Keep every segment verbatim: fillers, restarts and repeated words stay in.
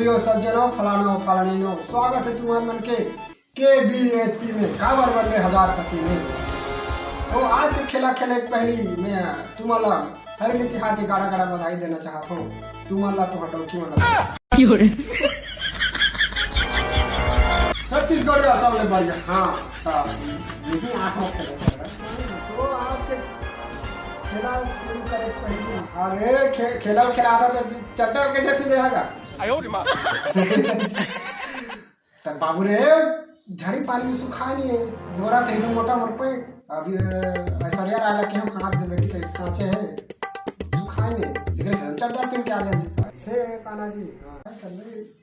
यो सज्जनो, फलानो, फलानीनो, स्वागत हे तुमन मन के के बी एच पी में, काबर बनबे हजार पति में। तो आज के खेला खेले के पहली मैं तुमन ला हरेली तिहार के गाड़ा गाड़ा बधाई देना चाहत हूँ। तुमन ला, तुमन डौकी मन ला। छत्तीसगढ़िया सबले बढ़िया। हाँ, तो यही आँख में खेले खेले। तो आज के खेला शुरू करे के पहली, अरे खे-, खेला खेला था तो चड्डा कैसे पी देगा? तब बाबू रे, झड़ी पानी में सुखाय नहीं है, गोरा से एकदम मोटा मोर पेट। अभी, अ, ऐश्वर्या राय ला के हम कांच दे बेटी, कैसे कांचे है, सुखाय नहीं, देख रहे से चड्डा पहन के आ गया जी। से कान्हा जी, हाँ,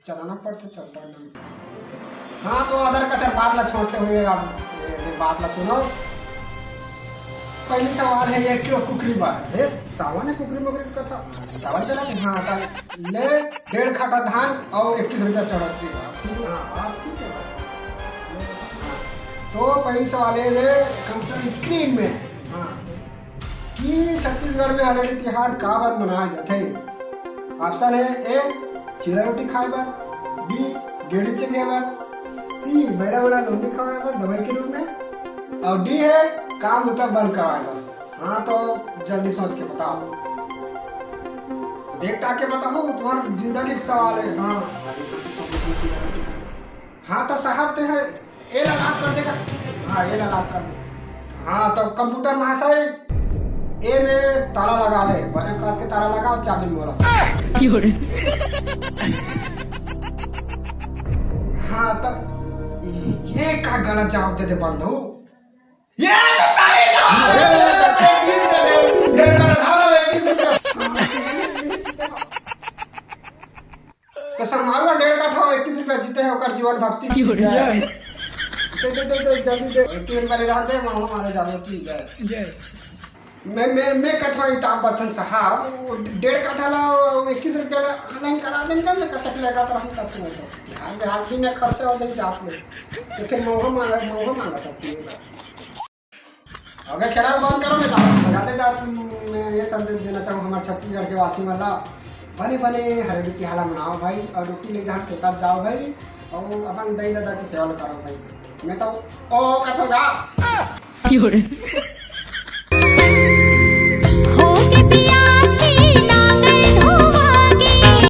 चलाना पड़ता चड्डा एकदम। हाँ, तो अदर कचर बात ला छोड़ते हुए अब ये, ये बात ला सुनो। पहली सवाल है, एक किलो कुकरी बर। ए, सावन है, कुकरी मुकरी की कथा। सावन चला थे, हाँ, त ले डेढ़ काठा धान और इक्कीस रुपया चढ़त रही। ठीक है? हाँ, आप ठीक है भाई। हाँ। तो पहली सवाल ये दे, कंप्यूटर स्क्रीन में, हाँ, कि छत्तीसगढ़ में हरेली तिहार काबर मनाए जाथे? ऑप्शन है, ए, चीला रोटी खाए बर, बी, गेड़ी चघे बर, सी, बैरा वाला लुंडी खवाए बर दवाई के रूप में, और डी है, काम बुता बंद करवाए बर। हाँ, तो जल्दी सोच के बताओ। देख ताके बताओ, तुम्हार जिंदगी के सवाल है। हाँ, हाँ, तो साहब ते है, ए ला lock कर देगा। हाँ, ए ला lock कर दे। हाँ, तो कंप्यूटर महाशय, ए में ताला लगा दे, बने कांच के ताला लगा और चाबी मोड़ा। हाँ, तो ये का गलत जवाब दे दे बंधु? ये तो सही जवाब है। डेढ़ काठा धान और इक्कीस रुपया। तो शर्माऊ डेढ़ काठा और इक्कीस रुपया जीते हैं, ओकर जीवन भक्ति की जय। दे, दे, दे, दे, जल्दी दे। इक्कीस रुपया ले जाते हैं, मामा मारे जानो की जय। जय। मैं, मैं, मैं कथवा इताब बर्तन साहब, वो डेढ़ काठा ला, वो इक्कीस रुपया ला online करा देंगे, मैं कतक लेगा तो हम कथवा तो। यार, मैं आदमी में खर्चा हो जाए जात में। तो फिर मौहा मांगा, मौहा मांगा था पिए ला। अगर खेला बंद करो, मैं जाता हूँ। जाते जात मैं ये संदेश देना चाहूँ हमारे छत्तीसगढ़ के वासी मन ला, बने बने हरेली तिहार ला मनाओ भाई, और रोटी ले धान फेंकत जाओ भाई, और अपन दाई ददा की सेवा ला करो भाई। मैं तो ओ कथो जा।